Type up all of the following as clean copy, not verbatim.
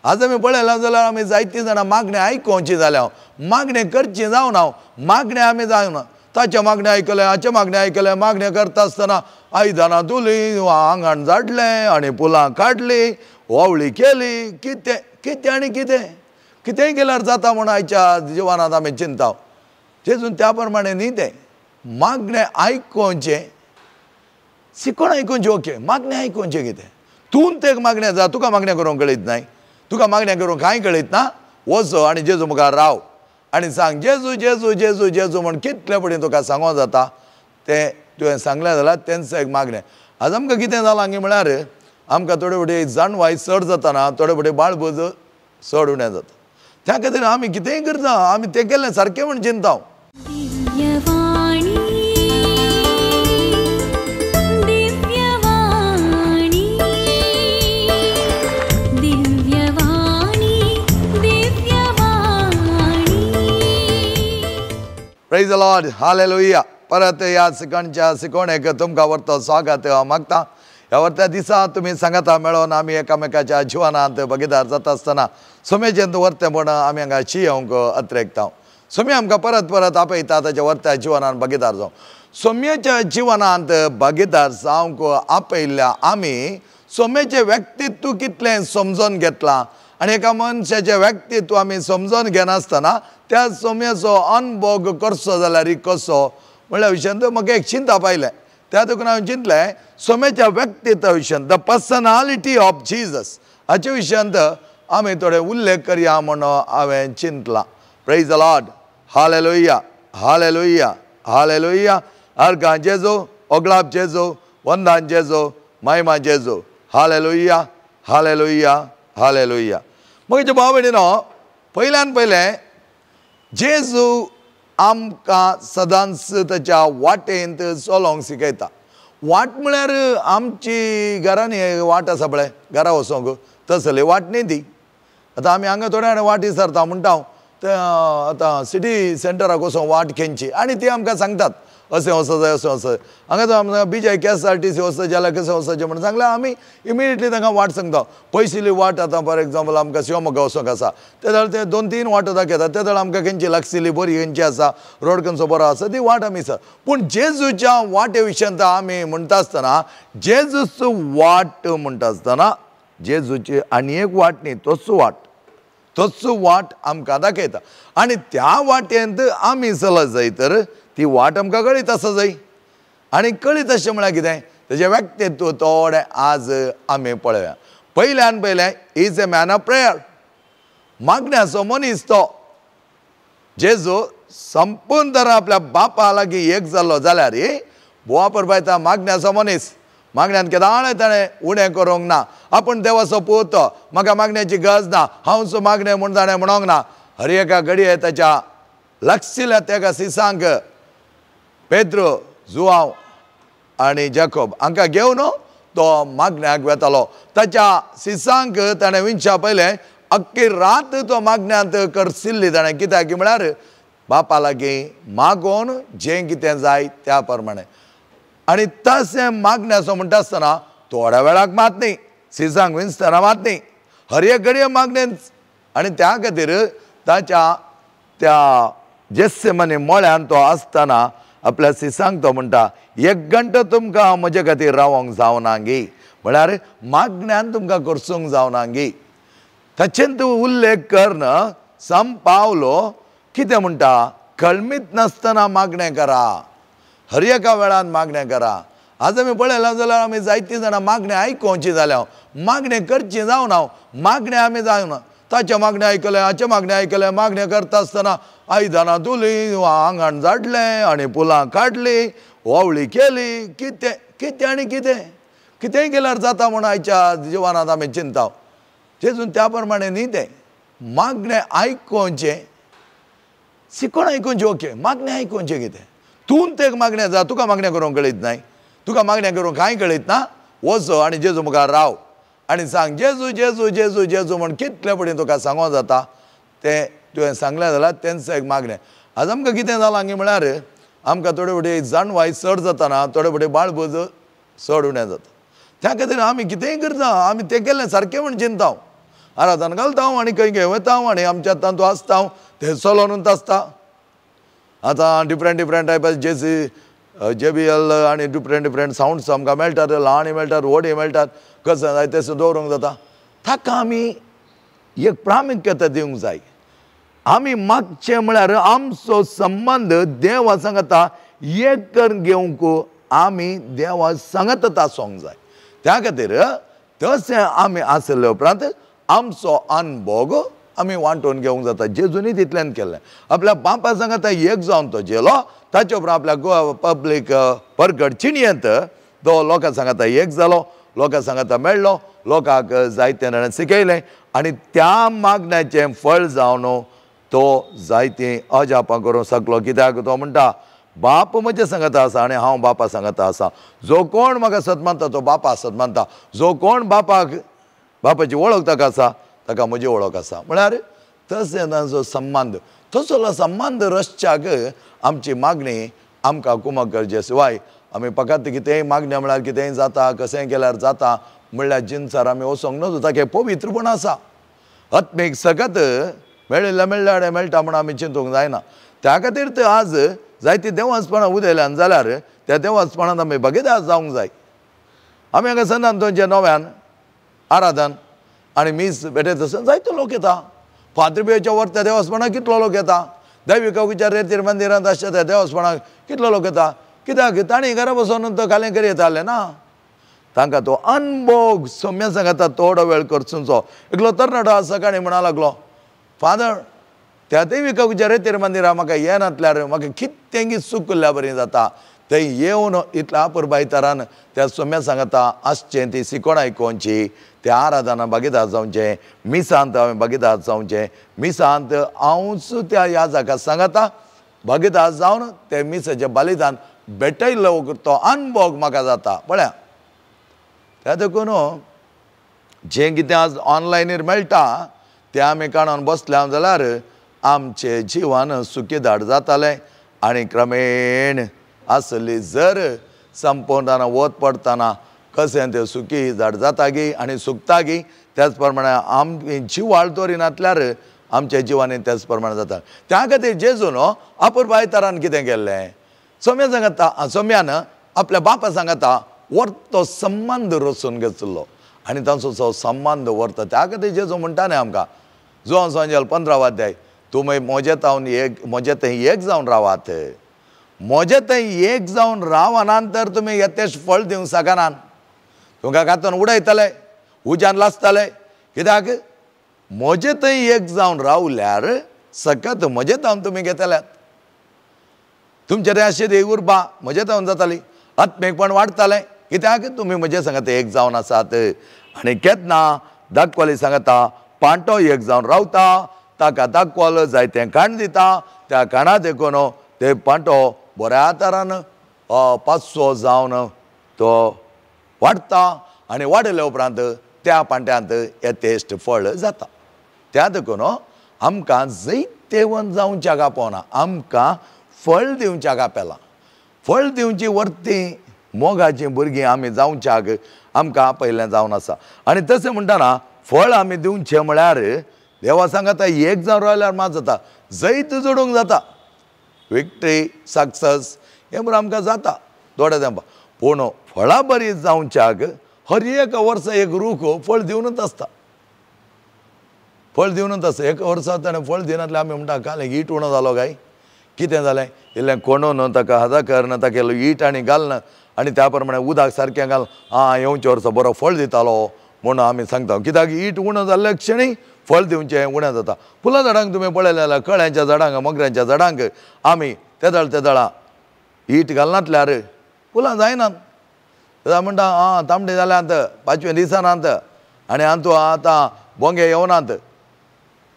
आज आमी पळयलां जाल्यार आमी जायतीं जाणां मागणें आयकोवची जाल्या, मागणें करचें जावना, मागणें आमी जावना. ताचें मागणें आयकलें, हाचें मागणें आयकलें, मागणें करता आसतना आयदनां धुलीं, आंगण झाडलें आनी फुलां काडलीं, होवळी केली, कितें कितें आनी कितें कितेंय केल्यार जाता म्हूण आयच्या जिवनांत आमी चिंता. जेजून त्या प्रमाणे न्ही तें मागणें आयकोवचें, शिकोण आयकोवचें ओके, मागणें आयकोवचें कितें तूं तें मागणें जा, तुका मागणें करूंक कळीत नाय, तुका मागणें करूंक कांय कळीत ना, वचो आनी जेजू मुखार राव आनी सांग जेजू जेजू जेजू जेजू म्हूण कितले फुडें तुका सांगो जाता तें तुवें सांगलें जाल्यार तेंच एक मागणें. आज आमकां कितें जालां गी म्हळ्यार आमकां थोडे फुडें जाणवाय चड जाताना थोडे फुडें बाळबूज चड उणें जाता. त्या खातीर आमी कितेंय करता, आमी तें केलें सारकें म्हूण चिंता. Praise the Lord, hallelujah. परत ह्या शिकणच्या शिकवणेक तुमकां व्हरतो स्वागत हांव मागता. ह्या व्हरत्या दिसा तुमी सांगाता मेळोन आमी एकामेकाच्या जिवनांत भागीदार जाता आसतना सोमेचें व्हरतें म्हूण आमी हांगा शियोवंक अत्रेकता. सोमी आमकां परत परत आपयता ताच्या व्हरत्या जिवनांत भागीदार जावं. सोम्याच्या जिवनांत भागीदार जावंक आपयल्ल्या आमी सोम्याचें व्यक्तित्व कितलें समजून घेतलां आनी एका मनशाचें व्यक्तित्व आमी समजून घेनासतना त्या सोम्याचो अनभोग करचो जाल्यार कसो म्हणल्या विशयांत म्हाका एक चिंतप आयलें. त्या देखून हांवें चिंतलें सोम्याच्या व्यक्तित्वा विशयांत, the personality of Jesus हाचे विशयांत आमी थोडे उल्लेख करया म्हूण हांवें चिंतलां. Praise the Lord, hallelujah, hallelujah, hallelujah. अर्गां जेजू, ओगलाप जेजू, वंदान जेजू, महिमा जेजू. Hallelujah, hallelujah, hallelujah. म्हजे भाव भयणीनो, पयल्यान पयलें जेजू आमकां सदांच ताच्या वाटेंत चलोवंक शिकयता. वाट म्हळ्यार आमची घरांनी वाट आसा पळय, घरा वचोंक तसली वाट न्ही ती. आतां आमी हांगा थोड्या जाणां वाट विचारता म्हणटा हांव तें आतां सिटी सेंटराक वचोंक वाट खेंची आनी ती आमकां सांगतात अशें वचो जाय, अशें वचो. हांगा तो आमकां बीजय K S R T C वचचें जाल्यार कशें वचचें म्हूण सांगल्यार आमी इमिडिएटली तांकां वाट सांगता. पयशिल्ली वाट आतां फॉर एग्जाम्पल आमकां शिवमोग्गा वचोंक आसा ते जाल्यार ते 2-3 वाटो दाखयतात, ते जाल्यार आमकां खंयची लागशिल्ली बरी खंयची आसा, रोड खंयचो बरो आसा ती वाट आमी आसा. पूण जेजूच्या वाटे विशयांत आमी म्हणटा आसतना जेजूचो वाट म्हणटा आसतना जेजूची आनी एक वाट न्ही, तोच वाट, तोच वाट आमकां दाखयता आनी त्या वाटेंत आमी चलत जाय तर ती वाट आमकां कळीत आसा जाय. आनी कळीत अशें म्हळ्यार कितें तेजें व्यक्तित्व थोडें आज आमी पळोवया. पयल्यान पयलें is a man of prayer, मागण्याचो मनीस तो. जेजू संपूर्ण तर आपल्या बापा लागीं एक जाल्लो जाल्यार बोवा परबायता मागण्याचो मनीस, मागण्यान केदाळें ताणें उणें करूंक ना. आपूण देवाचो पूत, म्हाका मागण्याची गरज ना, हांव सो मागणें म्हूण ताणें म्हणोंक ना. हर एका घडये ताच्या लागशिल्ल्या तेका सिसांक पेद्रो, जुआंव आनी जाकोब हांकां घेवन तो मागण्याक वेतालो. ताच्या सिसांक ताणें विंच्या पयलें अख्खी रात तो मागण्यांत करसिल्ली ताणें, कित्याक म्हळ्यार बापा लागीं मागोवन जें कितें जाय त्या प्रमाणें. आनी तशें मागण्याचो म्हणटा आसतना थोड्या वेळाक मात न्ही, सिसांक विंचतना मात न्ही, हर एक घडये मागणेंच. आनी त्या खातीर ताच्या त्या जेस्सेमनी मळ्यान तो आसतना आपल्या सिसांक तो म्हणटा एक घंटो तुमकां म्हजे खातीर रावोंक जावना गी, म्हळ्यार मागण्यान तुमकां करसूंक जावना गी. ताचेन तूं उल्लेख करन सम पावलो कितें म्हणटा, कळमीत नासतना मागणें करा, हर एका वेळान मागणें करा. आज आमी पळयलां जाल्यार आमी जायतीं जाणां मागणें आयकोवची जाल्या, मागणें करचें जावना, मागणें आमी जावना. ताचें मागणें आयकलें, हाचें मागणें आयकलें, मागणें करता आसतना आयदनां धुलीं, आंगण झाडलें आनी फुलां काडलीं, होवळी केली, कितें कितें आनी कितें कितेंय केल्यार जाता म्हूण आयच्या जिवनांत आमी चिंता. जेजून त्या प्रमाणे न्ही तें मागणें आयकोवचें, शिकोण आयकोवचें ओके, मागणें आयकोवचें कितें तूं तें मागणें जा, तुका मागणें करूंक कळीत नाय, तुका मागणें करूंक कांय कळीत ना, वचो आनी जेजू मुखार राव आनी सांग जेजू जेजू जेजू जेजू म्हूण कितले फुडें तुका सांगो जाता तें तुवें सांगलें जाल्यार तेंच एक मागणें. आज आमकां कितें जालां गी म्हळ्यार आमकां थोडे फुडें जाणवाय चड जाताना थोडे फुडें बाळबूज चड उणें जाता. त्या खातीर आमी कितेंय करता, आमी तें केलें सारकें म्हूण चिंता. आराधन घालता आनी खंय खंय वता आनी आमच्या तातूंत आसता ते चलोनूच आसता. आतां डिफरंट डिफरंट टायपाचे जेसी JBL आनी डिफरंट डिफरंट सावंड्स आमकां मेळटात, ल्हान मेळटात, व्हडूय मेळटात, कशें जाय तशें दवरूंक जाता. ताका आमी एक प्रामुख्यता दिवंक जाय. आमी मागचें म्हळ्यार आमचो संबंद देवा सांगता एक करून घेवंक आमी देवा सांगत आसूंक जाय. त्या खातीर तशें आमी आसले उपरांत आमचो अनभोग आमी वांटून घेवंक जाता. जेजूनी तितल्यान केल्लें, आपल्या बापा सांगता एक जावन तो जेलो, ताचे उपरांत आपल्या गोवा पब्लीक परगट चिणयेंत तो लोकां सांगता एक जालो, लोकां सांगता मेळ्ळो, लोकांक जायतें जाणां शिकयलें आनी त्या मागण्याचें फळ जावन तो जायतीं अजापां करूंक शकलो. कित्याक तो म्हणटा बाप म्हजें सांगता आसा आनी हांव बापा सांगता आसा. जो कोण म्हाका सत मानता तो बापा सत मानता, जो कोण बापाक बापाची वळख ताका आसा ताका म्हजी वळख आसा. म्हळ्यार तशें तांचो संबंद, तसलो संबंद रसच्याक आमची मागणी आमकां कुमक गरजे शिवाय आमी फकत कितेंय मागणें म्हळ्यार कितेंय जाता, कशेंय केल्यार जाता म्हणल्यार जिनसार आमी वचोंक नजो. ताका पवित्रपण आसा, आत्मीक सकत मेळिल्लें मेळ्ळ्यार मेळटा म्हूण आमी चिंतूंक जायना. त्या खातीर तर आज जायतीं देवासपणां उदयल्यान जाल्यार त्या देवासपणांत आमी भागीदार जावंक जाय. आमी हांगा संत आंतोनच्या नव्यान आराधन आनी मीस भेटयता आसतना जायतो लोक येता. फादरबियोच्या वर त्या देवासपणाक कितलो लोक येता, दैविकाच्या रेतीर मंदिरांत आसच्या त्या देवासपणाक कितलो लोक येता. कित्याक तांणी घरा बसून तो कालें करी येतालें ना, तांकां तो अनभोग सोम्या सांगता थोडो वेळ करचो. एकलो तरणाटो आज सकाळीं म्हणा लागलो, फादर त्या देविकाच्या रेतीर मंदिरां म्हाका येनातल्यार म्हाका कितेंगी चुकल्या बरी जाता. थंय येवन इतल्या अपुरबायतरान त्या सोम्या सांगता आसचें, ती शिकोण आयकोवची, त्या आराधना भागीदार जावचें, मिसांत हांवें भागीदार जावचें, मिसांत हांवूच त्या याजका सांगता भागीदार जावन ते मिसाचें बलिदान भेटयल्लो तो अनभोग म्हाका जाता. पळया त्या देखून जें कितें आज ऑनलायनीर मेळटा तें आमी काडून बसल्या जाल्यार आमचें जिवन सुखीदार जातालें आनी क्रमेण आसली जर संपवतना वत पडटना कशें तें सुखी झाड जाता गी आनी सुकता गी, त्याच प्रमाणे आमी जिवाळ दवरिनातल्यार आमच्या जिवानी त्याच प्रमाणे जाता. त्या खातीर जेजून अपुरबायतरान कितें केल्लें, सोम्या सांगता सोम्यान आपल्या बापा सांगता व्हरतो संबंद रचून घेतलो आनी तांचो जो संबंद व्हरता. त्या खातीर जेजू म्हणटा न्ही आमकां जुवांव सांजेल 15 अध्याय, तुमी म्हजे तावन एक म्हजे थंय एक जावन रावात, म्हजे थंय एक जावन रावनात तर तुमी यथेश फळ दिवंक शकनात, तुमकां कातून उडयतले, उज्यान लासतले. कित्याक म्हजे थंय एक जावन रावल्यार सकत म्हजे तावन तुमी घेतल्यात, तुमचे थंय आशिल्ली उर्बा म्हजे तावन जाताली, आत्मीकपण वाडटालें. कित्याक तुमी म्हजे सांगता एक जावन आसात. आनी केन्ना दाखवली सांगता पांटो एक जावन रावता, ताका दाखवल जायतें काण दिता, त्या काणा देखून ते पांटो बऱ्या तरान पाचसो जावन तो वाडटा आनी वाडयल्या उपरांत त्या पांट्यांत यथेश्ट फळ जाता. त्या देखून आमकां जैतेवन जावच्या कापोना, आमकां फळ दिवच्या कापेलां, फळ दिवची वर्ती मोगाचीं भुरगीं आमी जावच्याक आमकां पयलें जावन आसा. आनी तशें म्हणटना फळ आमी दिवचें म्हळ्यार देवा सांगता एक जावन रावल्यार मात जाता, जैत जोडूंक जाता, विक्टरी सक्सेस हें बरें आमकां जाता थोड्या तेंपा. पूण फळां बरी जावच्याक हर एक वर्सा एक रूख फळ दिवनूच आसता, फळ दिवनूच आसता. एक वर्सा ताणें फळ दिनातलें आमी म्हणटा काल ईट उणो जालो काय कितें जालें, इल्लें कोणून ताका हजा करन ताका ईट आनी घालना आनी त्या प्रमाणे उदक सारकें घाल, आं येवचे वर्सा बरो फळ दितालो म्हूण आमी सांगता. कित्याक ईट उणो जाल्ल्या क्षणी फळ दिवचें उणें जाता. फुलां झाडांक तुमी पळयलें जाल्यार कळ्यांच्या झाडांक मोगऱ्यांच्या झाडांक आमी तेदळ तेदळां ईट घालनातल्यार फुलां जायनात. तेन्ना म्हणटा आं तांबडे जाल्यात पांचवे दिसनात आनी हातूं आतां बोंगे येवनात,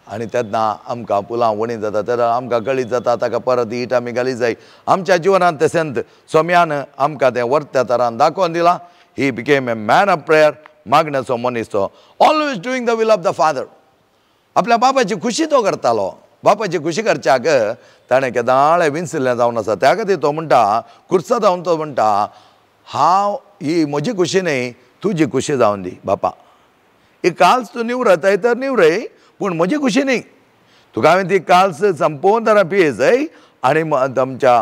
आनी तेन्ना आमकां फुलां उणी जाता, तेन्ना आमकां कळीत जाता ताका परत ईट आमी घाली जाय. आमच्या जिवनांत तशेंच सोम्यान आमकां तें वर्त्या तरान दाखोवन दिलां. He became a man of prayer, मागण्याचो मनीस तो, always doing the will of the father. आपल्या बापाची खुशी तो करतालो, बापाची खुशी करच्याक ताणें केदाळे विनसिल्लें जावन आसा. त्या खातीर तो म्हणटा खुर्सा जावन तो म्हणटा हांव ही म्हजी खुशी न्ही तुजी खुशी जावन दी बापा. ही काल्स तूं निवरताय तर निवरय, पूण म्हजी खुशी न्ही. तुका हांवें ती काल्स संपोवन तर पिये जाय आनी आमच्या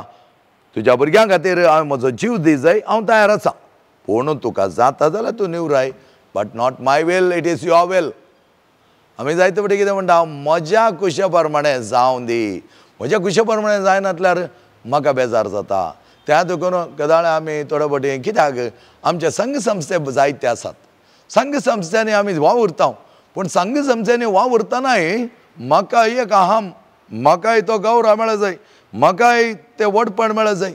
तुज्या भुरग्यां खातीर हांवें म्हजो जीव दी जाय, हांव तयार आसा. पूण तुका जाता जाल्यार तूं निवराय, but not my will, it is your will. आमी जायते फावटी कितें म्हणटा, म्हज्या कुशे प्रमाणे जावं दी. म्हज्या कुशे प्रमाणे जायनातल्यार म्हाका बेजार जाता. त्या देखून केदाळे आमी थोडे फावटी कित्याक आमचे संघ संस्थे जायते आसात, संघ संस्थ्यांनी आमी वावुरता. पूण संघ संस्थ्यांनी वावुरतनाय म्हाका एक अहम, म्हाकाय तो गौरव मेळ जाय, म्हाकाय तें व्हडपण मेळ जाय.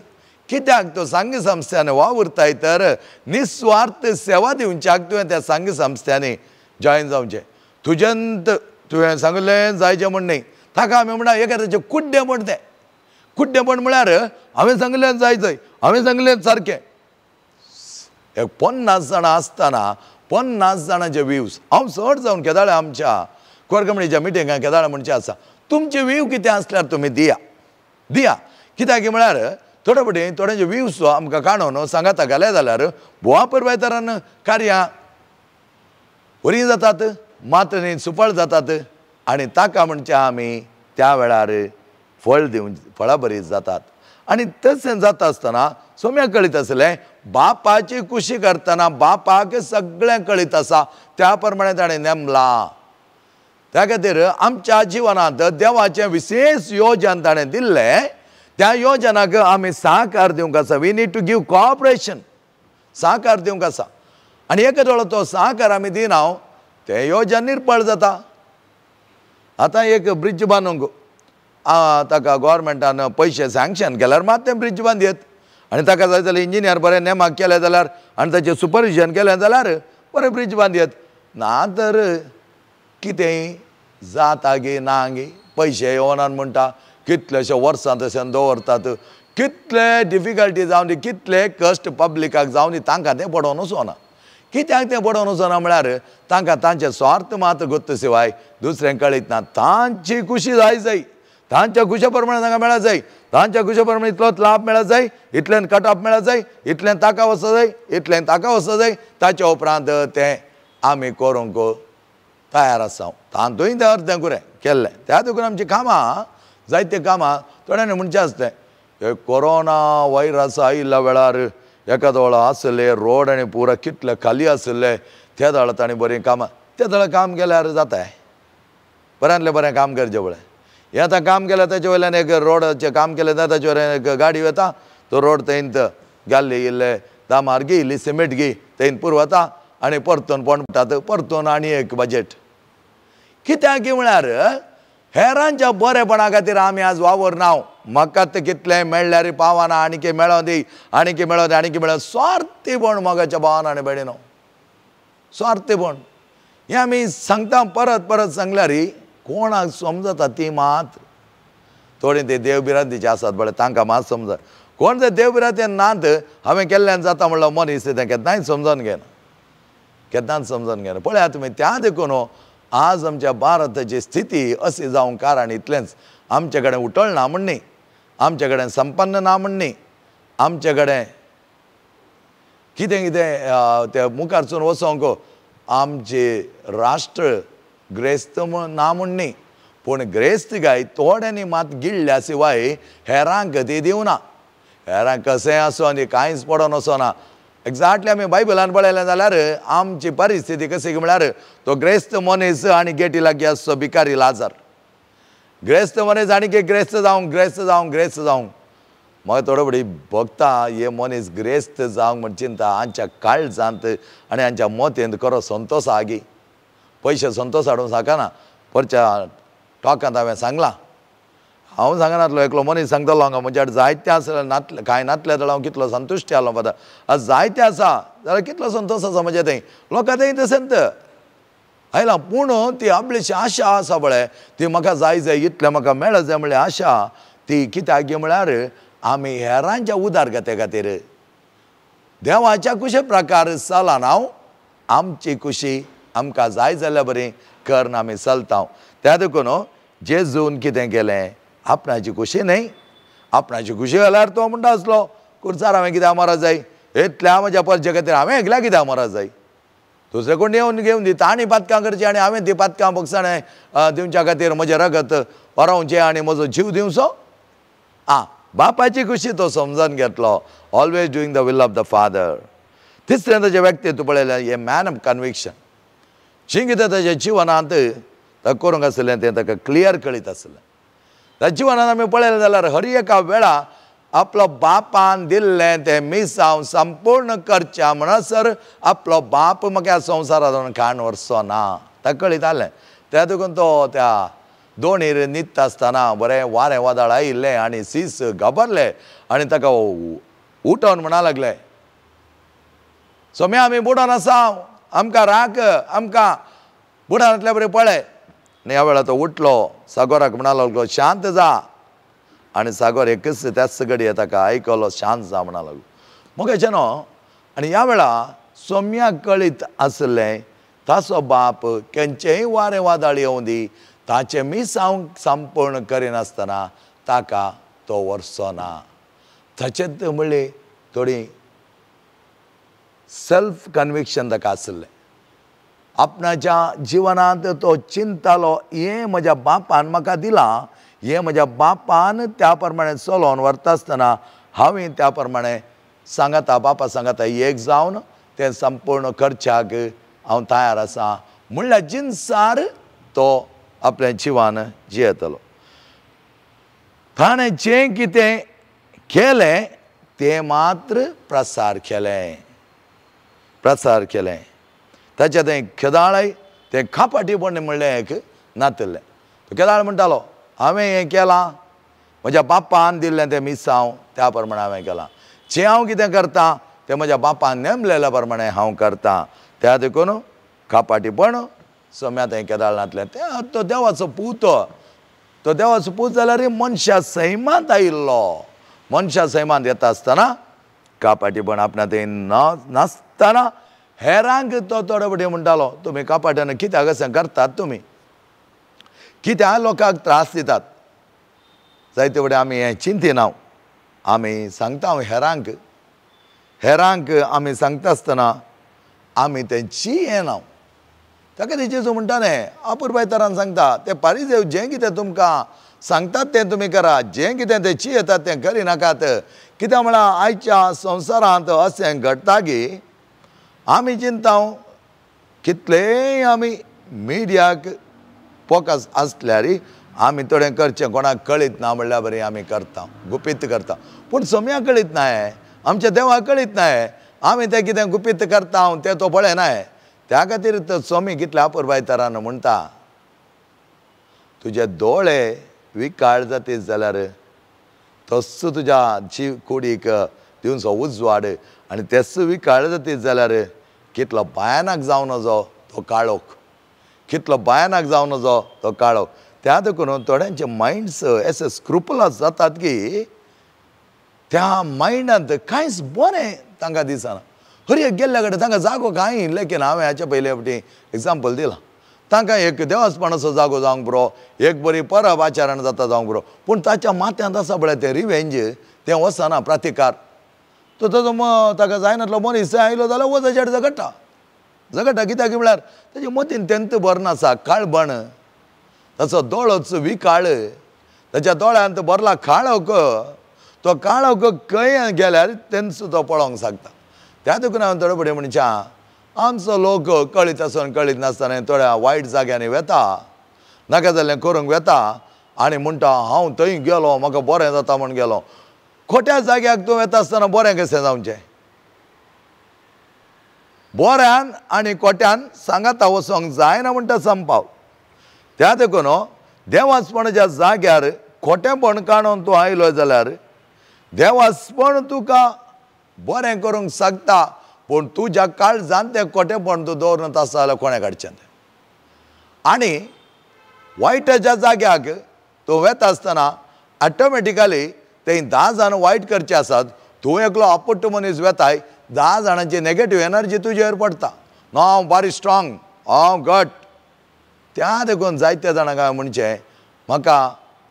कित्याक तो संघ संस्थ्यांनी वावुरताय तर निस्वार्थ सेवा दिवच्याक तुवें त्या संघ संस्थ्यांनी जॉयन जावचें. तुज्यांत तुवें सांगलें जायचें म्हण न्ही, ताका आमी म्हणटा एखाद्याचें कुड्डेपण. तें कुड्डेपण म्हळ्यार हांवें सांगलें जाय जाय, हांवें सांगलें सारकें. एक 50 जाणां आसतना 50 जाणांचे व्यूज हांव चड जावन केदाळे आमच्या कोरकमणीच्या मिटिंगाक केदाळे म्हणचें आसा, तुमचे व्यूव कितें आसल्यार तुमी दिया दिया. कित्याक म्हळ्यार थोडे फावटी थोड्यांचे व्यूज आमकां काणून सांगाता घाले जाल्यार भोवा परवायतरान कार्यां बरीं जातात, मात न्ही सुफळ जातात आनी ताका म्हणचे आमी त्या वेळार फळ दिवन फळां बरीं जातात. आनी तशें जाता आसतना सोम्याक कळीत आसलें बापाची कुशी करतना बापाक सगळें कळीत आसा, त्या प्रमाणे ताणें नेमलां. त्या खातीर आमच्या जिवनांत देवाचें विशेष योजन ताणें दिल्लें, त्या योजनाक आमी सहकार दिवंक आसा. We need to give cooperation, सहकार दिवंक आसा. आनी एक वेळो तो सहकार आमी दिना तें योजन निर्फळ जाता. आतां एक ब्रिज बांदूंक ताका गोवोरमेंटान पयशे सँक्शन केल्यार मात तें ब्रिज बांदयत, आनी ताका जाय जाल्यार इंजिनियर बरें नेमाक केलें जाल्यार आनी ताचें सुपरविजन केलें जाल्यार बरें ब्रिज बांदयत. ना तर कितेंय जाता गी ना गी, पयशे येवनान म्हणटा, कितलेशे वर्सां तशें दवरतात, कितले डिफिकल्टी जावन दी, कितले कश्ट पब्लिकाक जावन दी, तांकां तें पडोवन वचना. कित्याक तें पडोवन वचना म्हळ्यार तांकां तांचे स्वार्थ मात गोत्त शिवाय दुसरें कळीत ना. तांची खुशी जाय जाय, तांच्या खुशे प्रमाणे तांकां मेळत जाय, तांच्या खुशे प्रमाणे इतलोच लाभ मेळत जाय, इतल्यान कट ऑफ मेळत जाय, इतल्यान ताका वचत जाय, इतल्यान ताका वचत जाय. ताच्या उपरांत तें आमी करूंक तयार आसा. तातूंय तें अर्दें कुरें केल्लें. त्या देखून आमचीं कामां जायतीं कामां थोड्यांनी म्हणचें आसलें, हे कोरोना व्हायरस आयिल्ल्या वेळार एखादो वेळा आसले रोड आनी पुरा कितले खाली आसले, त्या वेळार तांणी बरीं कामां, त्या वेळार काम केल्यार जाता, बऱ्यांतलें बरें काम करचें पळय. हें आतां काम केलें ताचे वयल्यान एक रोडाचें काम केलें जाल्यार ताचे वयल्यान एक गाडी वता, तो रोड थंयत घाल्ली इल्ले दामार गी इल्ली सिमेंट गी थंय पुरवता आनी परतून पणटात, परतून आनी एक बजेट. कित्याक म्हळ्यार हेरांच्या बरेपणा खातीर आमी आज वावरना. म्हाका तें कितलें मेळ्ळ्यार पावना, आनी कितें मेळों दी, आनी कितें मेळों दी, आनी कितें मेळों. स्वार्थीपण मोगाच्या भावान आनी भयणीनो, स्वार्थीपण हें आमी सांगता परत परत सांगल्यार कोणाक समजता ती मात थोडीं ते देवभिरांतीचे आसात पळय तांकां मात समज. कोण ते देवभिरांतीन नात हांवें केल्ल्यान जाता म्हणलो मनीस तें केन्नाय समजून घेना, केन्नाच समजून घेना. पळयात तुमी, त्या देखून आज आमच्या भारताची स्थिती अशी जावंक कारण इतलेंच, आमचे कडेन उटळ ना म्हण न्ही, आमचे कडेन संपन्न ना म्हण न्ही, आमचे कडेन कितें कितें ते मुखारसून वचोंक आमचे राष्ट्र ग्रेस्त ना म्हण न्ही, पूण ग्रेस्त गाय थोड्यांनी मात गिळ्ळ्या शिवाय हेरांक ती दिवना. हेरांक कशेंय आसूं आनी कांयच पडोन वचना. एक्झॅक्टली आमी बायबलान पळयलें जाल्यार आमची परिस्थिती कशी म्हळ्यार तो ग्रेस्त मनीस आनी गेटी लागीं आसचो भिकारी लाजार. ग्रेस्त मनीस आनी ग्रेस्त जावंक ग्रेस्त जावंक ग्रेस्त जावंक म्हाका थोडो फावटी भोगता हे मनीस ग्रेस्त जावंक म्हण चिंता हांच्या काळजांत आनी हांच्या मोतेंत खरो संतोश आगी. पयशे संतोश हाडूंक शकना. परच्या टॉकांत हांवें सांगलां, हांव सांगनातलो एकलो मनीस सांगतलो हांगा म्हज्या जायते आसले नातले कांय नातले जाल्यार हांव कितलो संतुश्टी आसलो पळय. आज जायते आसा जाल्यार कितलो संतोश आसा म्हज्या थंय लोकां थंय तशेंच आयला. पूण ती आपलीशी आशा आसा पळय ती म्हाका जाय जाय इतलें म्हाका मेळत जाय म्हणल्यार आशा ती कित्याक म्हळ्यार आमी हेरांच्या उदारगते खातीर देवाच्या कुशे प्रकार चलना. हांव आमची खुशी आमकां जाय जाल्यार बरी करून आमी चलता. त्या देखून जेजून कितें केलें, आपणाची खुशी न्हय, आपणाची खुशी जाल्यार तो म्हणटा आसलो कुर्सार हांवें कित्याक मरत जाय, इतल्या म्हज्या परचे खातीर हांवें एकल्या कित्याक मरत जाय. दुसरे कोण येवन घेवन दी तांणी पातकां करची आनी हांवें ती पातकां भोगसाणें दिवच्या खातीर म्हजें रगत वरोवचें आनी म्हजो जीव दिवचो. आं, बापाची खुशी तो समजून घेतलो. Always doing the will of the father. तिसरें ताजें व्यक्तित्व पळयलें, ए मॅन ऑफ कन्विक्शन. जें कितें ताज्या जिवनांत ताका करूंक आसलें तें ताका क्लियर कळीत आसलें. ताच्या जिवनांत आमी पळयलें जाल्यार हर एका वेळा आपलो बापान दिल्लें तें मिसांव संपूर्ण करच्या म्हणसर आपलो बाप म्हाका ह्या संवसारांत खाण व्हरचो ना, ताका कळीत आसलें. त्या देखून तो त्या दोणीर न्हिदता आसतना बरें वारें वादळ आयिल्लें आनी सीस घाबरले आनी ताका उठोवन म्हणा लागले, सोम्या आमी बुडोन आसा, आमकां राख, आमकां बुडानांतल्या बरें पळय. आनी ह्या वेळार तो उठलो, सागोराक म्हणा लागलो शांत जा. आनी सागोर एकच त्याच घडये ताका आयकलो, शांत जा म्हणा लागलो. मग न्हू आनी ह्या वेळा सोम्याक कळीत आसलें ताचो बाप केंचेय वारें वादळ येवं दी, ताचें मिसांव संपूर्ण करिनासतना ताका तो व्हरचो ना. ताचें म्हणलें थोडी सेल्फ कन्विक्शन ताका आसलें. आपणाच्या जिवनांत तो चिंतालो, हें म्हज्या बापान म्हाका दिलां, हें म्हज्या बापान त्या प्रमाणे चलोवन व्हरता आसतना हांवें त्या प्रमाणे सांगाता, बापा सांगाता एक जावन तें संपूर्ण करच्याक हांव तयार आसा म्हणल्यार जिनसार तो आपल्या जिवान जियेतलो. ताणें जें कितें केलें तें मात्र प्रसार केलें, प्रसार केलें. ताचें तें केदाळय तें खापाटीपण म्हणलें एक नातिल्लें. तो केदाळ म्हणटालो हांवें हें केलां, म्हज्या बापान दिल्लें तें मिसांव त्या प्रमाणे हांवें केलां, जें हांव कितें करतां तें म्हज्या बापान नेमलेल्या प्रमाणे हांव करतां. त्या देखून खापाटीपण सोम्या तें केदाळ नातलें. तें तो देवाचो पूत, तो देवाचो पूत जाल्यार मनशा सैमांत आयिल्लो. मनशा सैमांत येता आसतना कापाटीपण आपणा तें नासतना हेरांक तो थोडे फावटी म्हणटालो, तुमी कापाट्यान कित्याक अशें करतात, तुमी कित्याक लोकांक त्रास दितात. जायते फावटी आमी हें चिंतिना, आमी सांगता हेरांक, हेरांक आमी सांगता आसतना आमी तेंची येना. ताका ते जेजू म्हणटा न्ही, अपुरबाय तरान सांगता, ते पारिजेव जें कितें तुमकां सांगतात तें तुमी करा, जें कितें ते चियेतात तें करिनाकात. कित्याक म्हळ्यार आयच्या संवसारांत अशें घडटा की आमी चिंता कितलेय आमी मिडियाक फोकस आसल्यार आमी थोडें करचें कोणाक कळीत ना म्हणल्यार बरें आमी करता, गुपीत करता. पूण सोम्याक कळीत ना, आमच्या देवाक कळीत ना, आमी तें कितें गुपीत करता तें तो पळयना. त्या खातीर तो सोमी कितल्या अपुरबाय तरान म्हणटा, तुजे दोळे विकाळ जातीत जाल्यार तस्सो तुज्या जीव कुडीक दिवचो उजवाड, आनी तेच विकाळ जातीत जाल्यार कितलो भयानक जावं नजो तो काळोख, कितलो भयानक जावं नजो तो काळोख. त्या देखून थोड्यांचे मायंड्स एसे स्क्रुपलस जातात की त्या मायंडांत कांयच बरें तांकां दिसना. हर एक गेल्ल्या कडेन तांकां जागो कांय लेखीन. हांवें हाच्या पयले फावटी एग्जाम्पल दिलां, तांकां एक देवस्पणाचो जागो जावंक पुरो, एक बरी परब आचरण जाता जावंक पुरो, पूण ताच्या माथ्यांत आसा पळय तें रिवेंज, तें वचना प्रतिकार. तो ताजो ताका जायनातलो मनीस आयलो जाल्यार वो ताच्या झगडटा, झगडटा. कित्याक म्हळ्यार ताजे मतीन तेंत बरें आसा, काळबण, ताचो दोळोच विकाळ, ताच्या दोळ्यांत भरला काळोख, तो काळोख खंय गेल्यार तेंच तो पळोवंक शकता. त्या देखून हांवें थोडे फुडें म्हणच्या आमचो लोक कळीत आसून कळीत नासतना थोड्या वायट जाग्यांनी वेता, नाका जाल्लें करूंक वेता आनी म्हणटा हांव थंय गेलो म्हाका बरें जाता म्हूण गेलो. खोट्या जाग्याक तूं वेता आसतना बरें कशें जावचें? बऱ्यान आनी खोट्यान सांगाता वचोंक जायना म्हणटा संपाव. त्या देखून देवासपणाच्या जाग्यार खोटेपण काडून तूं आयलो जाल्यार देवासपण तुका बरें करूंक शकता, पूण तुज्या काळजान तें खोटेपण तूं दवरून आसा जाल्यार कोणें काडचें तें? आनी वायटाच्या जाग्याक तूं वेता आसतना ऑटोमॅटिकली थंय 10 जाण वायट करचे आसात, तूं एकलो आपुट्ट मनीस वेताय, 10 जाणांची नेगेटीव एनर्जी तुजेर पडटा. ना हांव बारी स्ट्रॉंग, हांव घट. त्या देखून जायत्या जाणांक हांवें म्हणचें म्हाका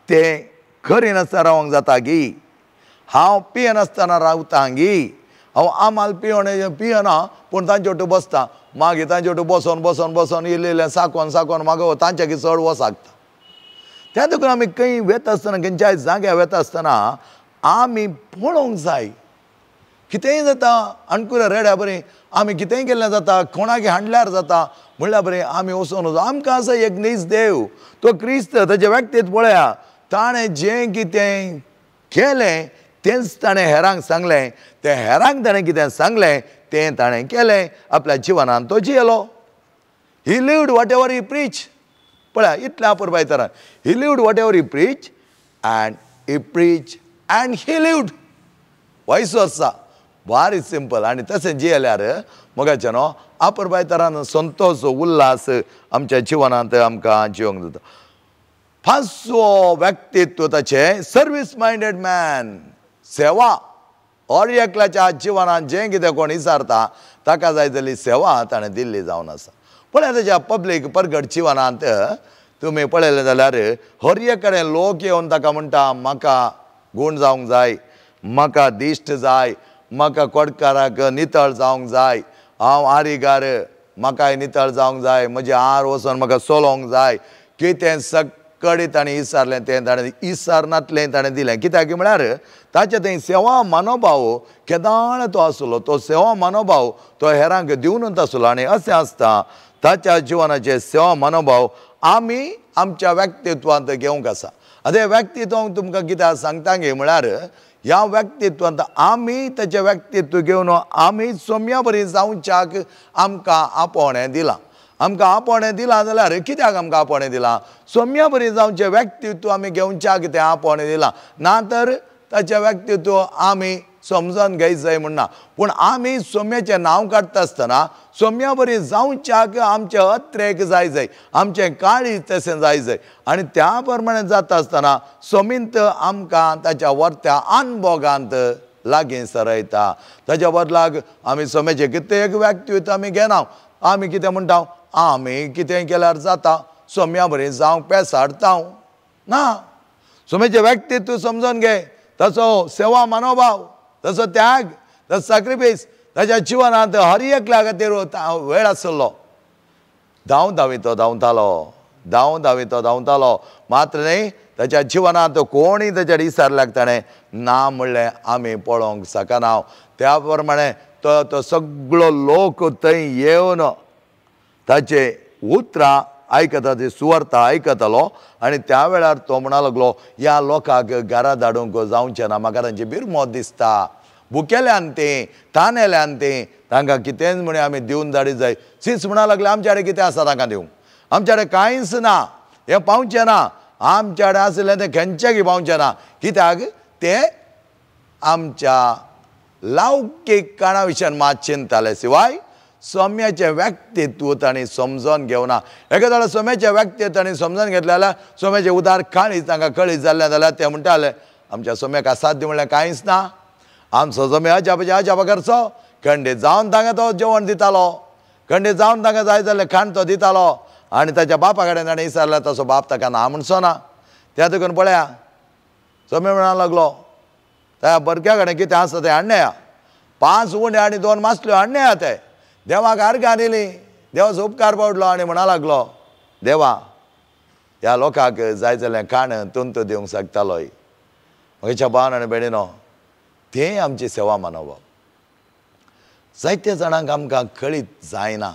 तें करिनासतना रावंक जाता गी, हांव पियेनासतना रावता गी, हांव आमाल पियना पूण तांचे वटेन बसता. मागीर तांचे वटेन बसोन बसोन बसोन इल्लें इल्लें साकोन साकोन मागीर तांच्याकी चड वसागता. त्या देखून आमी खंय वेता आसतना, खंयच्याय जाग्यार वेता आसतना आमी पळोवंक जाय. कितेंय जाता अणकुऱ्या रेड्या बरें आमी कितेंय केल्लें जाता, कोणाक हाडल्यार जाता म्हणल्यार बरें आमी वचोन वचो. आमकां आसा एक नीज देव, तो क्रिस्त, ताजें व्यक्तित्व पळया, ताणें जें कितें केलें तेंच ताणें हेरांक सांगलें, तें हेरांक ताणें कितें सांगलें तें ताणें केलें, आपल्या जिवनान तो जियेलो. He lived whatever he preach. पळया इतलें अपुरबाय तरान, he lived whatever he preach and he preach and he lived. Vice आसा, भारी सिंपल. आनी तशें जियेल्यार मोगाचें न्हू अपुरबाय तरान संतोश उल्हास आमच्या जिवनांत आमकां जिवंक जाता. पांचवो व्यक्तित्व ताचें सर्वीस मायंडेड मॅन, सेवा. हर एकल्याच्या जिवनांत जें कितें कोण विचारता ताका जाय जाल्ली सेवा ताणें दिल्ली जावन आसा. पळया ताच्या पब्लीक परगट जिवनांत तुमी पळयलें जाल्यार हर एक कडेन लोक येवन ताका म्हणटा म्हाका गूण जावंक जाय, म्हाका दिश्ट जाय, म्हाका कोडकाराक नितळ जावंक जाय, हांव आरीगार म्हाकाय नितळ जावंक जाय, म्हजें आर वचोन म्हाका चलोवंक जाय. कितें सगळें ताणें विचारलें तें ताणें विचारनातलें ताणें दिलें. कित्याक म्हळ्यार ताचे थंय सेवा मनोभाव केदाळ तो आसलो, तो सेवा मनोभाव तो हेरांक दिवनूच आसलो. आनी अशें आसता ताच्या जिवनाचे सेवा मनोभाव आमी आमच्या व्यक्तित्वांत घेवंक आसा. आतां व्यक्तित्व तुमकां कित्याक सांगता गे म्हळ्यार ह्या व्यक्तित्वांत आमी ताचें व्यक्तित्व घेवन आमी सोम्या बरी जावच्याक आमकां आपोवणें दिलां. आमकां आपोवणें दिलां जाल्यार कित्याक आमकां आपोवणें दिलां? सोम्या बरी जावचें व्यक्तित्व आमी घेवच्याक तें आपोवणें दिलां, ना तर ताचें व्यक्तित्व आमी समजून घेयत जाय म्हण ना. पूण आमी सोम्याचें नांव काडटा आसतना सोम्या बरी जावच्याक आमचें अत्रेक जाय जाय, आमचें काळीज तशें जाय जाय. आनी त्या प्रमाणे जाता आसतना सोमींत आमकां ताच्या वर्त्या अनभोगांत लागीं सरयता. ताच्या बदलाक आमी सोम्याचें कितें एक व्यक्तित्व आमी घेना. आमी कितें म्हणटा, आमी कितें केल्यार जाता, सोम्या बरी जावंक पेसाडटा ना. सोम्याचें व्यक्तित्व समजून घे, ताचो सेवा मनोभाव, ताचो त्याग, ताचो सॅक्रिफायस ताच्या जिवनांत हर एकल्या खातीर वेळ आसलो. धांव धांवी तो धांवतालो, धांव धांवी तो धांवतालो, मात्र न्हय ताच्या जिवनांत कोणूय ताच्या विचारल्याक ताणें ना म्हणलें आमी पळोवंक शकना. त्या प्रमाणे तो तो सगळो लोक थंय येवन ताचे उतरां आयकता, ती सुवार्ता आयकतालो. आनी त्या वेळार तो म्हणा लागलो ह्या लोकांक घरा धाडूंक जावचें ना, म्हाका तांची बिरमोत दिसता, भुकेल्यान तीं, तानेल्यान तीं, तांकां कितेंच म्हण आमी दिवन धाडी जाय. सीस म्हणा लागले आमच्या कडेन कितें आसा तांकां दिवंक, आमच्या कडेन कांयच ना, हें पावचें ना, आमच्या कडेन आशिल्लें तें खंयच्याकय पावचें ना. कित्याक तें आमच्या लौकीक काणा विशयान मात चिंताले शिवाय सोम्याचें व्यक्तित्व तांणी समजून घेवना. एका जाल्यार सोम्याचें व्यक्तित्व तांणी समजून घेतलें जाल्यार सोम्याचें उदार काळीज तांकां कळीत जाल्लें जाल्यार ते म्हणटाले आमच्या सोम्याक असाध्य म्हणल्यार कांयच ना, आमचो सोम्या अजापाचें अजापा करचो. खंडीत जावन तांकां तो जेवण दितालो, खंडीत जावन तांकां जाय जाल्लें खाण तो दितालो. आनी ताच्या बापा कडेन ताणें विचारलें, तसो बाप ताका ना म्हणचो ना. त्या देखून पळया सोम्या म्हणा लागलो त्या भुरग्या कडेन कितें आसा तें हाडणें, 5 उंडे आनी 2 मासल्यो हाडणें. ते देवाक आर्गां दिली, देवाचो उपकार पडलो आनी म्हणा लागलो देवा ह्या लोकांक जाय जाल्लें खाण तुंत दिवंक शकतालोय. म्हज्या भावान आनी भयणीनो, तें आमची सेवा मनोभाव. जायते जाणांक आमकां कळीत जायना.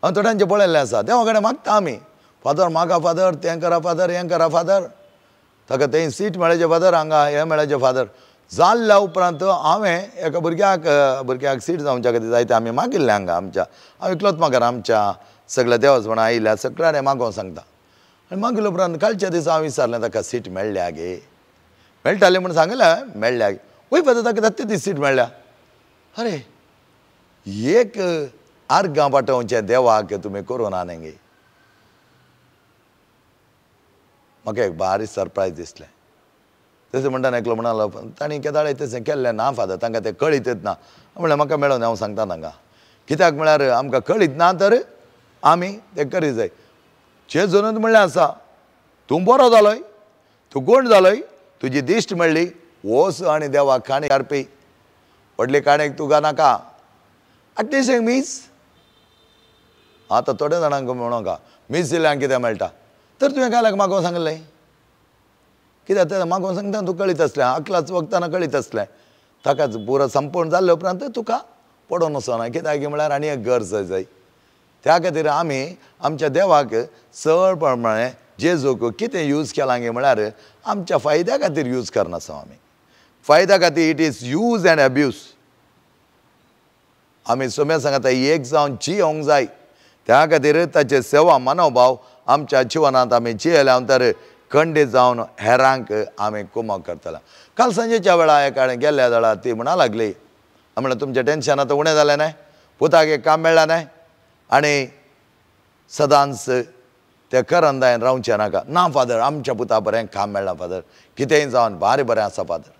हांव थोड्यांचें पळयल्लें आसा, देवा कडेन मागता आमी, फादर म्हाका फादर तें करा, फादर हें करा, फादर ताका थंय सीट मेळचें, फादर हांगा हें मेळचें, फादर. जाल्ल्या उपरांत हांवें एका भुरग्याक सीट जावच्या खातीर जायते आमी मागिल्लें हांगा आमच्या, हांव एकलोच मागीर आमच्या सगळ्या देवस्पणां आयिल्ल्या सगळ्यांनी मागोवंक सांगता. आनी मागिल्ल्या उपरांत कालच्या दिसा हांव विचारलें ताका सीट मेळ्ळ्या गे, मेळटालें म्हूण सांगलें, मेळ्ळ्या गे. वय फादर ताका धात्ते दीस सीट मेळ्ळ्या. अरे एक आर्गां पाठोवचें देवाक तुमी करूं ना न्ही गे. म्हाका एक भारी सरप्रायज दिसलें. तशें म्हणटा एकलो म्हणालो तांणी केदाळे तशें केल्लें ना फादर, तांकां तें कळीतच ना. म्हणलें म्हाका मेळोन हांव सांगता तांकां, कित्याक म्हळ्यार आमकां कळीत ना तर आमी तें करीत जाय. जेजूनच म्हणलें आसा, तूं बरो जालोय, तूं कोण जालोय, तुजी दिश्ट मेळ्ळी, वच आनी देवाक काणी काडपी, व्हडली काणयेक तुका नाका, एटलिस्ट एक मीस आतां थोड्या जाणांक म्हणोंका मीस दिल्यान कितें मेळटा, तर तुवें काल्याक मागोवंक सांगलें कित्याक तें मागोवंक सांगता तुका कळीत आसलें, अकलाच वखदां कळीत आसलें, ताकाच पुरो संपूर्ण जाल्ले उपरांत तुका पडोन वचना, कित्याक म्हळ्यार आनी एक गरज जाय. त्या खातीर आमी आमच्या देवाक चड प्रमाणे जेजूक कितें यूज केलां गे म्हळ्यार आमच्या फायद्या खातीर यूज करनासा आमी, फायद्या खातीर. It is use and abuse. आमी सोम्या सांगता एक जावन जियोंक जाय, त्या खातीर ताचे सेवा मनोभाव आमच्या जिवनांत आमी जियेल्या तर खंडीत जावन हेरांक आमी कुमक करतले. काल सांजेच्या वेळार एका गेल्ल्या जाल्यार ती म्हणा लागली, म्हणल्यार तुमचें टेंशन आतां उणें जालें न्हय, पुताक एक काम मेळ्ळें न्हय, आनी सदांच ते करंदायन रावचें नाका. ना फादर, आमच्या पुता बरें काम मेळ्ळां फादर, कितेंय जावन भारी बरें आसा फादर,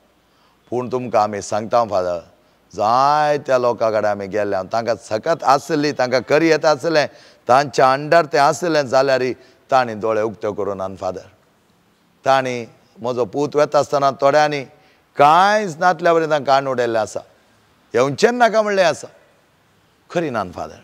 पूण तुमकां आमी सांगता फादर, जायत्या लोकां कडेन आमी गेल्ले, तांकां सकत आसली, तांकां करी येता आसलें, तांच्या अंडर तें आसलें जाल्यार तांणी दोळे उक्ते करून आन फादर, तांणी म्हजो पूत वेता आसतना थोड्यांनी कांयच नातल्या बरें तांकां काण उडयल्लें आसा, येवचें नाका म्हणलें आसा, खरी नान फादर.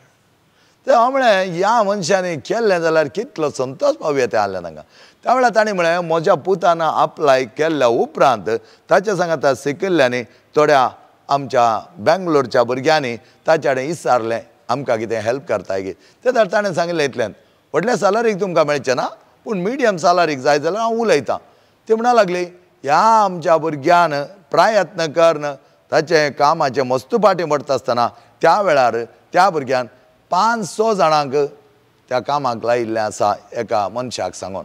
ते हांव म्हळें ह्या मनशांनी केल्लें जाल्यार कितलो संतोश पावया तें आहलें तांकां. त्या वेळार तांणी म्हळें म्हज्या पुतान अप्लाय केल्ल्या उपरांत ताच्या सांगाता शिकिल्ल्यांनी थोड्या आमच्या बेंगलोरच्या भुरग्यांनी ताच्या कडेन विचारलें आमकां कितें हेल्प करताय की, ते ताणें सांगिल्लें इतल्यान व्हडल्या सालरीक तुमकां मेळचें ना, पूण मिडियम सालरीक जाय जाल्यार हांव उलयतां. ती म्हणा लागली ह्या आमच्या भुरग्यान प्रयत्न करून ताचें कामाचें मस्त फाटीं पडटा आसतना त्या वेळार त्या भुरग्यान 5-6 जाणांक त्या कामाक लायिल्लें आसा एका मनशाक सांगून.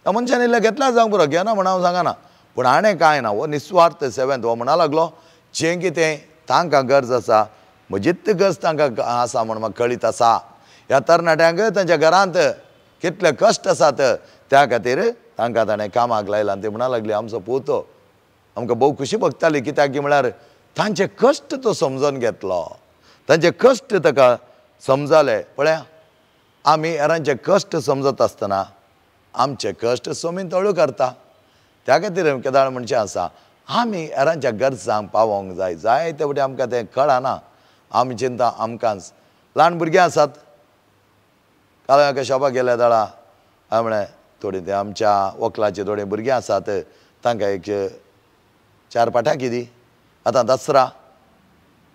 त्या मनशान इल्लें घेतला जावंक पुरो, घेना म्हण हांव सांगना, पूण हाणें कांय ना, हो निस्वार्थ सेवेंत हो म्हणा लागलो जें कितें तांकां गरज आसा म्हजीच गरज तांकां आसा म्हण म्हाका कळीत आसा. ह्या तरणाट्यांक तांच्या घरांत कितले कश्ट आसात त्या खातीर तांकां ताणें कामाक लायलां. ते म्हणा लागली आमचो पूत आमकां भोव खुशी भोगताली, कित्याक की म्हळ्यार तांचे कश्ट तो समजून घेतलो, तांचे कश्ट ताका समजाले. पळया आमी हेरांचे कश्ट समजत आसतना आमचे कश्ट सोमीन तळू करता. त्या खातीर केदाळ म्हणचें आसा आमी हेरांच्या गरजांक पावोंक जाय. जायते फावटी आमकां तें कळना, आमी चिंता आमकांच. ल्हान भुरगीं आसात, काल एका शॉपाक गेल्या जाल्यार हांवें म्हळें थोडीं ते आमच्या वकलाचीं थोडीं भुरगीं आसात तांकां एक 4 पाट्यां कितें आतां दसरा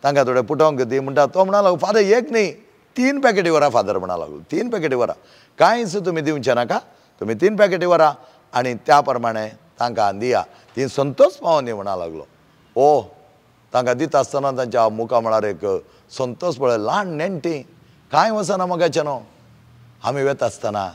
तांकां थोडें पुटोवंक दी म्हणटा. तो म्हणा लागलो फादर एक न्ही 3 पॅकेटी व्हरा फादर म्हणा लागलो, 3 पॅकेटी व्हरा, कांयच तुमी दिवचें नाका, तुमी 3 पॅकेटी व्हरा आनी त्या प्रमाणे तांकां दिया, ती संतोश पावोन दी म्हणा लागलो. ओ तांकां दिता आसतना तांच्या मुखा म्हळ्यार एक संतोश पळय, ल्हान नेण्टी कांय वचना मगाचें न्हू, आमी वेता आसतना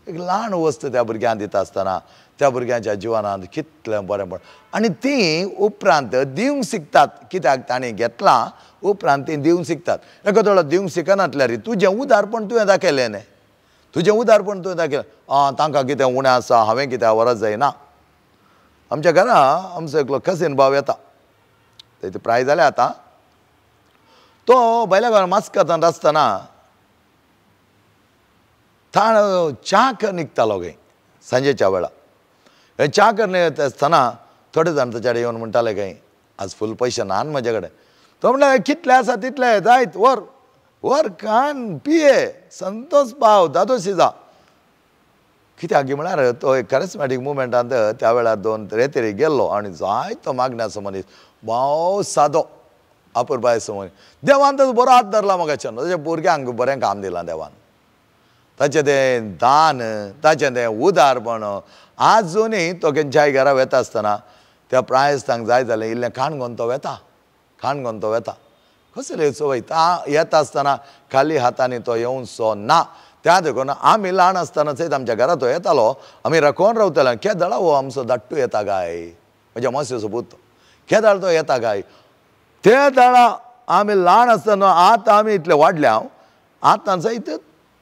एक ल्हान वस्त त्या भुरग्यांक दिता आसतना त्या भुरग्यांच्या जिवनांत कितलें बरें पड, आनी तीं उपरांत दिवंक शिकतात, कित्याक तांणी घेतलां उपरांत तीं दिवंक शिकतात. एका थोडो दिवंक शिकनातल्यार तुजें उदारपण तुवें दाखयलें न्ही, तुजें उदारपण तुवें दाखयलें, आं तांकां कितें उणें आसा हांवें कितें व्हरत जायना. आमच्या घरा आमचो एकलो कसीन भाव येता, तेजी प्राय जाल्या आतां, तो भायल्या घरा मास्कातांत आसतना ताण च्या कर निघतालो खंय सांजेच्या वेळार. च्या कर येता आसतना थोडे जाण ताच्या कडेन येवन म्हणटाले खंय आज फूल पयशे ना म्हजे कडेन. तो म्हणटा कितले आसा तितले जायत व्हर व्हर खान पिये संतोष पाव दादोशी जा. कित्याक म्हळ्यार तो एक करिस्मॅटीक मुवमेंटांत त्या वेळार 2 रेतेरी गेल्लो आनी जायतो मागण्याचो मनीस, भोव सादो अपुरबायेचो मनीस. देवान ताचो बरो हात धरला म्हाका, ताच्या भुरग्यांक बरें काम दिलां देवान, ताचें तें दान ताचें तें उदारपण आजुनूय तो खंयच्याय घरा वेता आसतना त्या प्रायस्तांक जाय जालें इल्लें काणगोन तो वेता, काणगोन तो वेता, कसले संवय येता आसतना खाली हातांनी तो येवचो ना. त्या देखून आमी ल्हान आसतना सयत आमच्या घरा तो येतालो, आमी राखोवन रावताले केदळा हो आमचो धाट्टू येता काय, म्हज्या मावशेचो पूत केदळ तो येता काय. ते दळा आमी ल्हान आसतना आतां आमी इतले वाडले हांव आतां सयत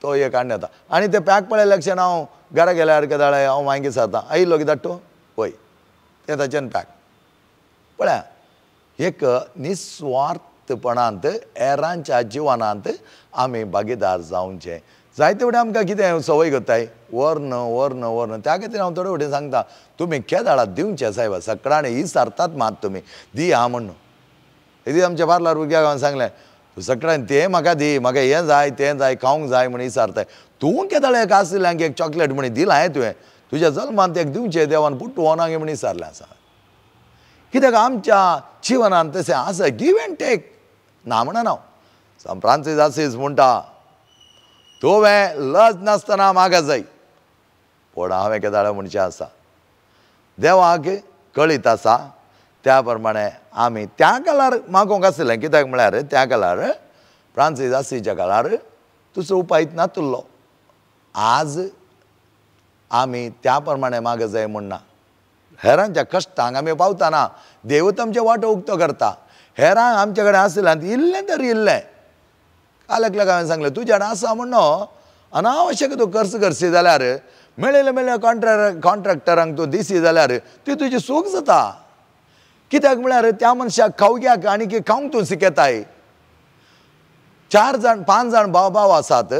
तो एक हाडून येता आनी ते पॅक पळयल्या लक्षण हांव घरा गेल्यार केदाळे हांव मागीर जाता आयिल्लो की धाट्टू वय तें ताचेन पॅक. पळया एक निस्वार्थपणांत हेरांच्या जिवनांत आमी भागीदार जावचें. जायते फुडें आमकां कितें संवय करताय व्हर व्हर व्हर. त्या खातीर हांव थोडे फुडें सांगता तुमी केदाळा दिवचें सायबा, सकाळीं विचारतात मात तुमी दिया म्हण. एक दीस आमच्या पार्लार भुरग्याक हांवें सांगलें तूं सगळ्यान तें म्हाका दी, म्हाका हें जाय तें जाय, खावंक जाय म्हण विचारताय. तूं केदाळ एक आशिल्ल्यांक एक चॉकलेट म्हण दिलां हें तुवें, तुज्या जल्मान एक दिवचें देवान पुटवोना म्हण विचारलें आसा. कित्याक आमच्या जिवनान तशें आसा, गिव एंड टेक ना म्हणना हांव. सांत फ्रांसीस आसीस म्हणटा, तुवें लज नासतना मागा जाय. पूण हांवें केदाळ म्हणचें आसा, देवाक कळीत आसा त्या प्रमाणे आमी त्या काळार मागोवंक आशिल्लें. कित्याक म्हळ्यार त्या काळार फ्रांसीस आसीच्या काळार दुसरो उपाय नातुल्लो. आज आमी त्या प्रमाणे माग जाय म्हणना. हेरांच्या कश्टांक आमी पावतना देव आमचे वाटो उक्तो करता. हेरांक आमचे कडेन आशिल्ल्यान इल्लें तरी इल्लें. काल एकल्याक हांवें सांगलें, तुज्या कडेन आसा म्हण अनावश्यक तूं खर्च करशी जाल्यार, मेळिल्ले मेळिल्ले कॉन्ट्रॅक्टरांक तूं दिशी जाल्यार ती तुजी सूख जाता. कित्याक म्हळ्यार त्या मनशाक खावग्याक आनी खावंक तूं शिकयताय. 4 जाण 5 जाण भाव भाव आसात,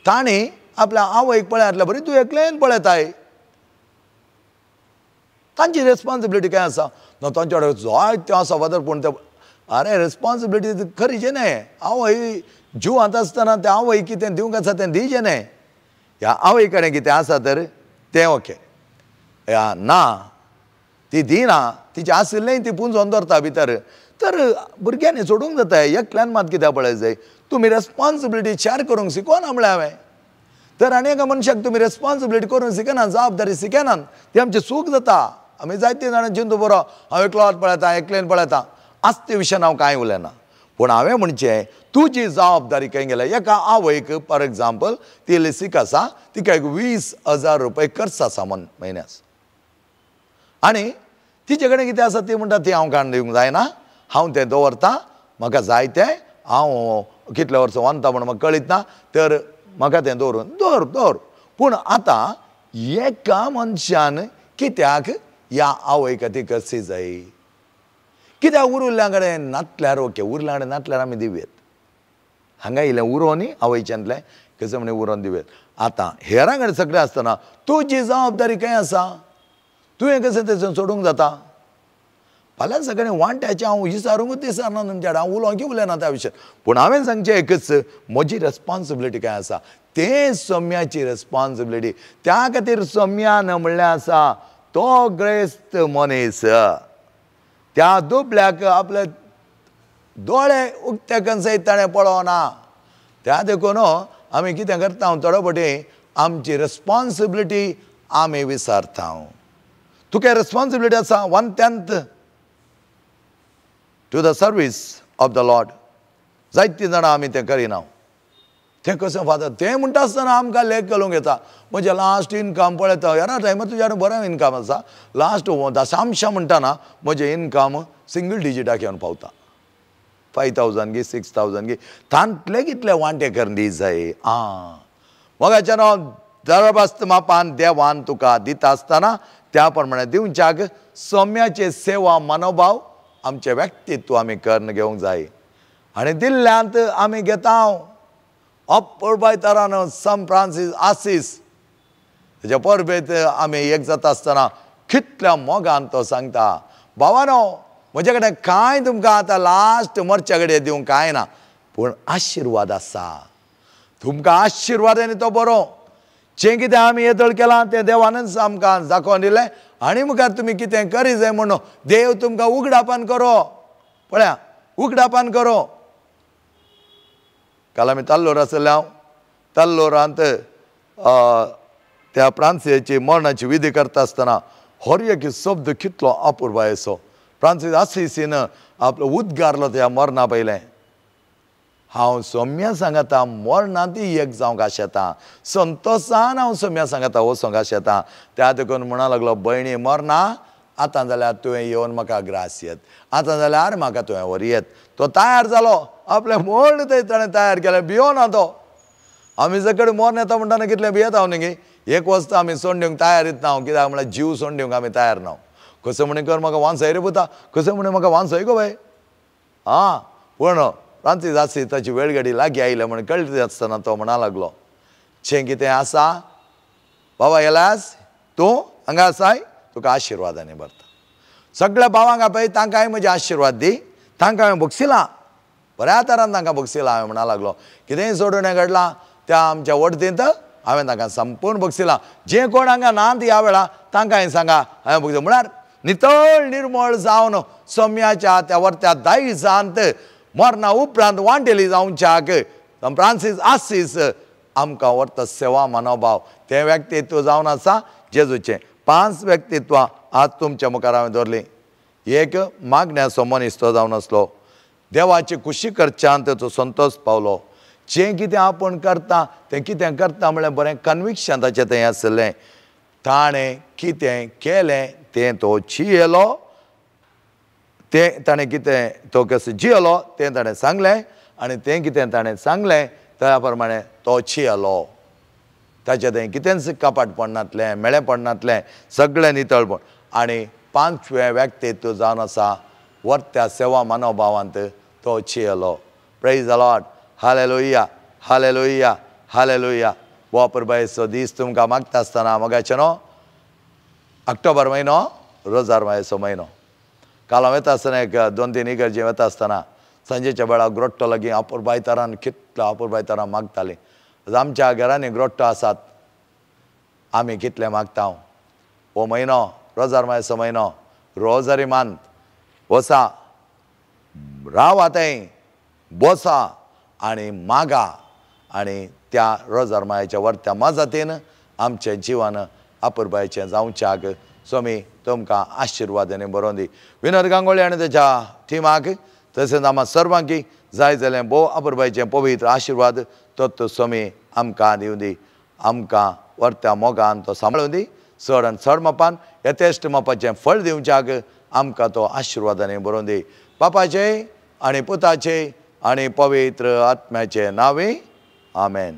तांणी आपल्या आवयक पळयतल्या बरी तूं एकल्यान पळयताय. तांची रेस्पॉन्सिबिलिटी काय आसा ना, तांच्या कडेन जायतें आसा फादर, पूण ते अरे रेस्पॉन्सिबिलिटी खरीचें न्हय. आवय जिवांत आसतना त्या आवय कितें दिवंक आसा तें दिवचें न्हय. ह्या आवय कडेन कितें आसा तर तें ओके, ह्या ना ती दिना, तिचें आशिल्लेंय ती पुंजोवन दवरता भितर. तर भुरग्यांनी सोडूंक जाता, एकल्यान मात कित्याक पळय जाय. तुमी रेस्पॉन्सिबिलिटी शेअर करूंक शिकोना म्हळ्यार हांवें. तर आनी एका मनशाक तुमी रेस्पॉन्सिबिलिटी करूंक शिकना, जबाबदारी शिकनात, ती आमची चूक जाता. आमी जायते जाणां चिंतू बरो हांव एकलो पळयता, एकल्यान पळयता, आसते विशयान हांव कांय उलयना. पूण हांवें म्हणचें तुजी जबाबदारी खंय गेल्या. एका आवयक फॉर एग्जाम्पल ती इल्ली सीक आसा, तिका एक 20,000 रुपये खर्च आसा म्हयन्यास, आनी तिचे कडेन कितें आसा ती म्हणटा ती हांव काडून दिवंक जायना, हांव तें दवरता, म्हाका जाय तें हांव कितले वर्सां वंता म्हूण म्हाका कळीत ना, तर म्हाका तें दवरून दवर दवर. पूण आतां एका मनशान कित्याक ह्या आवय खातीर कशी जाय? कित्याक उरुल्ल्या कडेन नातल्यार ओके, उरल्या कडेन नातल्यार आमी दिवयेत. हांगा इल्लें उरोवन आवयच्यांतलें कशें म्हण उरोवन दिवयेत. आतां हेरां कडेन सगळें आसतना तुजी जबाबदारी खंय आसा? तुवें कशें तें सोडूंक जाता? फाल्यां सगळें वांट्याचें हांव विचारूंकूच दिसना तुमच्या कडेन, हांव उलोवंक उलयना त्या विशयान. पूण हांवें सांगचें एकच, म्हजी रेस्पॉन्सिबिलिटी काय आसा तें सोम्याची रेस्पॉन्सिबिलिटी. त्या खातीर सोम्यान म्हणलें आसा, तो ग्रेस्त मनीस त्या दुबल्याक आपले दोळे उक्ते करून ताणें पळोवना. त्या देखून आमी कितें करता थोडे फावटी आमची रेस्पॉन्सिबिलिटी आमी विसरता. तुका रेस्पॉन्सिबिलिटी आसा 1/10 to the service of the Lord. जायतीं जाणां आमी तें करिना. तें कशें फादर? तें म्हणटा आसतना आमकां लेख घालूंक येता. म्हजें लास्ट इनकम पळयता, ह्या टायमार तुज्या कडेन बरें इनकम आसा, लास्ट दशांशा म्हणटाना म्हजें इनकम सिंगल डिजिटाक येवन पावता, 5,000 गी 6,000 गी, तांतले कितले वांटे करून दी जाय. आं मोगाच्यान दरबस्त मापान देवान तुका दिता आसतना त्या प्रमाणे दिवच्याक सौम्याचे सेवा मनोभाव आमचें व्यक्तित्व आमी करून घेवंक जाय. आनी दिल्ल्यांत आमी घेता. अपुरबाय तरान सांत फ्रांसीस आसीस तेच्या परबेत आमी एक जाता आसतना कितल्या मोगान तो सांगता, भावानो म्हजे कडेन कांय तुमकां आतां लास्ट मरच्या कडेन दिवंक कांय ना, पूण आशिर्वाद आसा तुमकां. आशिर्वादांनी तो बरो जें कितें आमी येदोळ केलां तें देवानच आमकां दाखोवन दिलें, आनी मुखार तुमी कितें करी जाय म्हणून देव तुमकां उगडापान करो. पळया उगडापान करो. काल आमी ताल्लोर आसले, हांव ताल्लोरांत त्या फ्रांसिसाची मरणाची विधी करता आसतना हर एक शब्द कितलो अपुरबायेचो. फ्रांसीस आसिसीन आपलो उद्गारलो त्या मरणा पयलें, हांव सौम्या सांगता मरणांत एक जावंक आशेता, संतोसान हांव सौम्या सांगता वचोंक आशेता. त्या देखून म्हणा लागलो, भयणी मरना आतां जाल्यार तुवें येवन म्हाका ग्रास येत, आतां जाल्यार म्हाका तुवें व्हर येत. तो तयार जालो, आपलें मर्ण थंय ताणें तयार केलें, भियोना तो. आमी सगळे मर्ण येता म्हणटा कितलें भियेता हांव न्ही, एक वस्त आमी सोडून दिवंक तयार येत ना, कित्याक म्हळ्यार जीव सोडून दिवंक आमी तयार ना. कसो म्हणे कर म्हाका वांसय रे पुता, कसो म्हणे म्हाका वांसय गो बाय. आं पूण फ्रांसीस आसीस ताची वेळगाडी लागीं आयल्या म्हण कळटी आसतना तो म्हणा लागलो, जें कितें आसा बाबा येलास तूं हांगा आसाय, तुका आशिर्वादांनी भरता. सगळ्या भावांक आपय तांकांय म्हजे आशिर्वाद दी, तांकां हांवें बक्षिलां, बऱ्या तरान तांकां बक्षिलां. हांवें म्हणा लागलो कितेंय सोडून हें घडलां त्या आमच्या वडतींत हांवें तांकां संपूर्ण बक्षिलां. जे कोण हांगा नात ह्या वेळा तांकां हांवें सांगा हांवें बक्षिलां. म्हळ्यार नितळ निर्मळ जावन सोम्याच्या त्या वर्त्या दायजांत मरणा उपरांत वांटेली जावच्याक फ्रांसीस आसीस आमकां व्हरता सेवा मनोभाव तें व्यक्तित्व जावन आसा जेजूचें. 5 व्यक्तित्वां आज तुमच्या मुखार हांवें दवरलीं. एक मागण्याचो मनीस तो जावन आसलो, देवाची खुशी करच्यांत तो संतोष पावलो. जें कितें आपूण करता तें कितें करता म्हळ्यार बरें कन्विक्शन ताचें तें आसलें. ताणें कितें केलें तें तो जियेलो, तें ताणें कितें तो कसो जियेलो तें ताणें सांगलें आनी तें कितें ताणें सांगलें त्या प्रमाणे तो जियेलो. ताचें तें कितेंच कपाट पडनातलें, मेळें पडनातलें, सगळें नितळपण. आनी 5वें व्यक्तित्व जावन आसा वर्त्या सेवा मनोभावांत तो जियेलो. Praise the Lord, hallelujah, hallelujah, hallelujah. हो परबायचो दीस तुमकां मागता आसतना मोगाचें न्हू, ऑक्टोबर म्हयनो रोजार मायेचो म्हयनो. काल हांव वता आसतना एक 2-3 इगर्जे वता आसतना सांजेच्या वेळार ग्रोट्टो लागीं अपुरबायतारान कितलो अपुरबायतारान मागतालीं. आमच्या घरांनी ग्रोट्टो आसात, आमी कितले मागता. हो म्हयनो रोजार मायेचो म्हयनो, रोजारी मांत वसा रावा थंय बसा आनी मागा आनी त्या रोजार मायेच्या वर्त्या मजतीन आमचें जिवन अपुरबायेचें जावच्याक स्वामी तुमकां आशिर्वादांनी बरोवन दी. विनोद गांगोळी आनी ताच्या टिमाक तशेंच आमकां सर्वांकी जाय जाल्यार भोव अपुरबायेचें पवित्र आशिर्वाद तो स्वामी आमकां दिवं दी. आमकां वर्त्या मोगान तो सांबाळून दी, चड आनी चड मापान यथेश्ट मापाचें फळ दिवच्याक आमकां तो आशिर्वादांनी बरोवन दी. बापाचे आनी पुताचे आनी पवित्र आत्म्याचे नांवे आमेन.